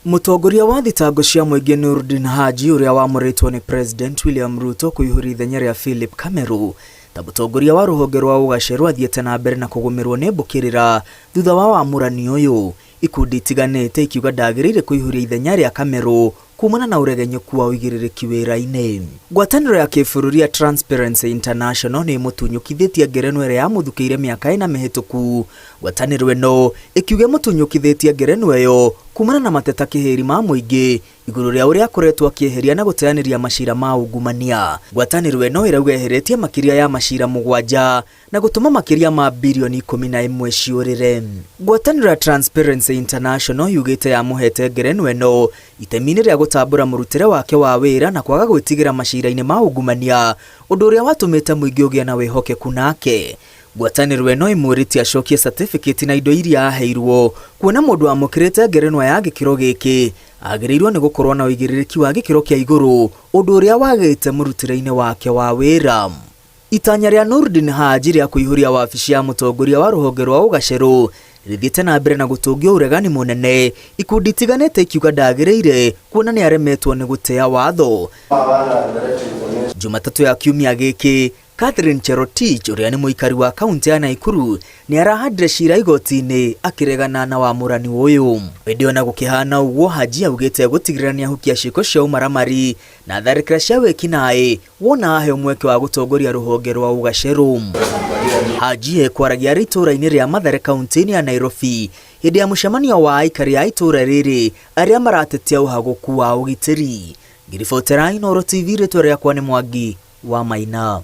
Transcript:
Mũtongoria wa thitango cia mũingĩ Noordin Haji ũrĩa wamũrĩtwo nĩ President William Ruto kũihũria ithenya rĩa Philip Kameru ta mũtongoria wa rũhonge rwa ũgacerũ athiĩte na mbere na kũgũmĩrwo nĩ mbũkĩrĩra thutha wa wamũrani ũyũ. Ikundi itiganĩte ikiuga ndagĩrĩire kũihũria ithenya rĩa Kameru kumana na ũregenyũku wa ũigĩrĩrĩki wĩra-inĩ. Ngwatanĩro ya kĩbũrũri ya Transparency International nĩ ĩmũtunyũkithĩtie ngerenwa ĩrĩa yamũthukĩire mĩaka ĩna mĩhĩtũku. Ngwatanĩro ĩno ĩkiuga ĩmũtunyũkithĩtie ngerenwa ĩyo kumana na mateta kĩhĩri ma mũingĩ igũrũ rĩa ũrĩa akoretwo akĩeheria na gũteanĩria macira ma ungumania. Ngwatanĩro ĩno ĩrauga eheretie makĩria ya macira mũgwanja na gũtũma makĩria ma birioni 11 ciũrĩre. Ngwatanĩro ya Transparency International yugĩte yamũhete ngerenwa ĩno itemi-inĩ rĩa gũtambũra mũrutĩre wake wa wĩra na kwaga gwĩtigĩra macira-inĩ ma ungumania, ũndũ ũrĩa watũmĩte mũingĩ ũgĩe na wĩhokeku nake. Ngwatanĩro ĩno ĩmũrĩtie acokie certificate na indo iria aheirwo, kuona mũndũ wamũkĩrĩte ngerenwa ya gĩkĩro gĩkĩ agĩrĩirwo nĩ gũkorwo na ũigĩrĩrĩki wa gĩkĩro kĩa igũrũ, ũndũ ũrĩa wagĩte mũrutĩre-inĩ wake wa wĩra. Itanya rĩa Noordin Haji rĩa kũihũria wabici ya mũtongoria wa rũhonge rwa ũgacerũ rĩthiĩte na mbere na gũtũngio ũregani mũnene, ikundi itiganĩte ikiuga ndagĩrĩire kuona nĩ aremetwo nĩ gũtĩa watho. Jumatatũ ya kiumia gĩkĩ, Catherine Cherotich ũrĩa nĩ mũikari wa kaunti ya Naikuru nĩ arahandire cira igoti-inĩ akĩregana na wamũrani ũyũ. Hĩndĩ ona gũkĩhana ũguo, Haji augĩte gũtigĩrĩra nĩ ahukia ciĩko cia ũmaramari na tharĩkĩra cia wĩkinaĩ wona aheo mweke wa gũtongoria rũhonge rwa ũgacerũ. Haji ekwaragia arĩ itũũra-inĩ rĩa Mathare kaunti-inĩ ya Nairobi hĩndĩ ya mũcemanio wa aikari a itũũra rĩrĩ arĩa maratetia ũhagũku wa ũgitĩri. Ngĩribotera Inooro TV rĩtwa rĩakwa nĩ Mwangi wa Maina.